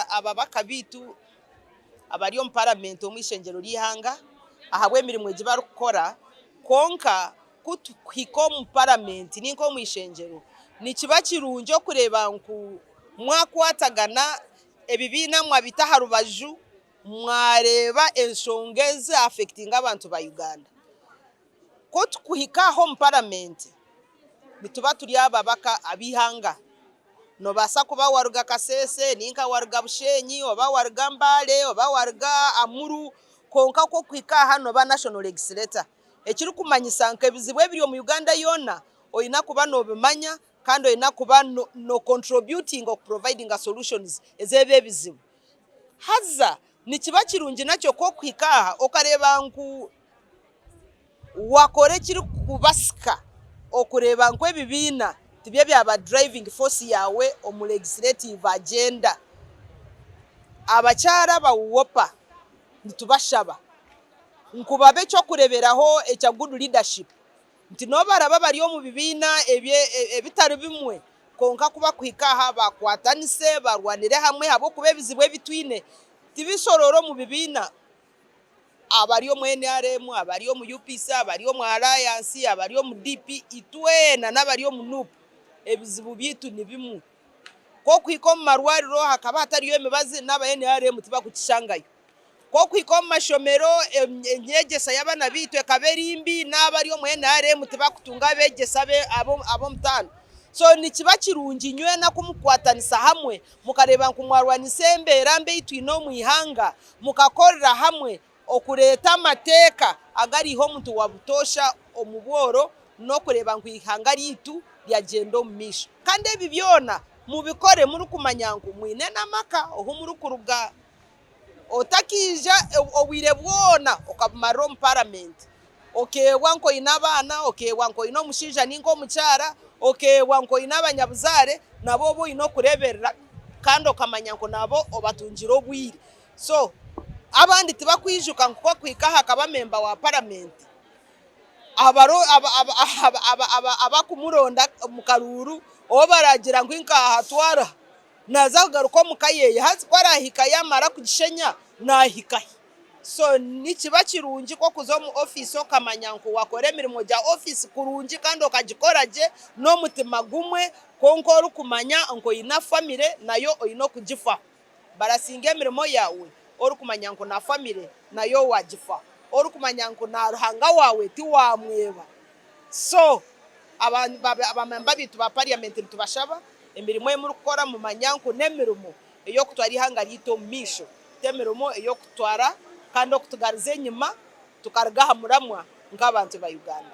Ababaka baitu abari omu paramenti omu ishengyero ry'eihanga ahabw'emirimo egi barikukora kwonka ku tuhika omu paramenti ninka omu ishengyero nikiba kirungi okureeba ngu mwakwatagana ebibiina mwabita aha rubaju mwareeba enshonga ezi affectinga abantu ba Uganda. Ku tukuhika aha omu paramenti nituba turi ababaka ab'eihanga. Nobaasa kuba waruga Kasese ninka waruga Bushenyi oba waruga Mbale oba waruga Amuru kwonka ku okuhika aha noba national legislator ekirikumanyisa ngu ebizibu ebiri omu Uganda yoona oyine kuba nobimanya kandi oyine kuba no contributinga oku providinga solutions ez'ebyo ebizibu. Haza nikiba kirungi nakyo ku okuhika aha okareeba ngu Wakora ekirikukubasika okureeba ngu ebibiina tibyo byaba driving force yaawe omu legislative agenda. Abakyara aba UWOPA nitubashaba ngu babe ekyokureberaho ekya good leadership nti nobu baraba bari omu bibiina ebitari bimwe kwonka kubakuhika aha bakwatanise barwanire hamwe ahabw'okuba ebizibu ebi twine tibishoroora omu bibiina. Abari omu nrm, abari omu UPC, abari omu Alliance, abari omu DP, itwena n'abari omu NUP ebizibu byaitu ni bimwe. Ku okuhika omu marwariro hakaba hatariyo emibazi n'aba nrm tibakukishangayo. Ku okuhika omu mashomero enyegyesa y'abaana baitu ekaba eri mbi n'abari omu nrm tibakutunga abeegyesa ab'omutaano. So nikiba kirungi nywena ku mukukwatanisa hamwe mukareeba ngu mwarwanisa embeera mbi ei twine omu ihanga, mukakorera hamwe okureeta amateeka agariiha omuntu wa butoosha omu bworo n'okureeba ngu eihanga ryaitu ryagyenda omu maisho. Kandi ebi byona mubikore murikumanya ngu mwine n'amaka ahu murikuruga. Otakiija obwire bwona okabumarira omu paramenti, okeebwa ngu oine abaana, okeebwa ngu oine omushaija nainga omukyara, okeebwa ngu oine abanyabuzaare nabo obu oine okureeberera kandi okamanya ngu nabo obatungire obwire. So abandi tibakwijuka ngu ku okuhika aha akaba memba wa paramenti, abakumuronda omu karuuru ou baragira ngu nkaha twara Naaza kugaruka omu ka yeeye haza ku araahika yaamara kugishenya naahika hi? So nikiba kirungi ku okuza omu ofiisi okamanya ngu waakora emirimo gya ofiisi kurungi kandi okagikora gye n'omutima gumwe kwonka orikumanya ngu oine famire nayo oine okugifaho. Barasinga emirimo yaawe orikumanya ngu na famire nayo waagifaho, orikumanya ngu na Ruhanga waawe tiwaamweba. So abamemba baitu ba parliament nitubashaba emirimo ei murikukora mumanya ngu n'emirimo ey'okutwara eihanga ryaitu omu maisho t'emirimo ey'okutwara kandi okutugaruza enyima tukaruga aha muramwa nk'abantu ba Uganda.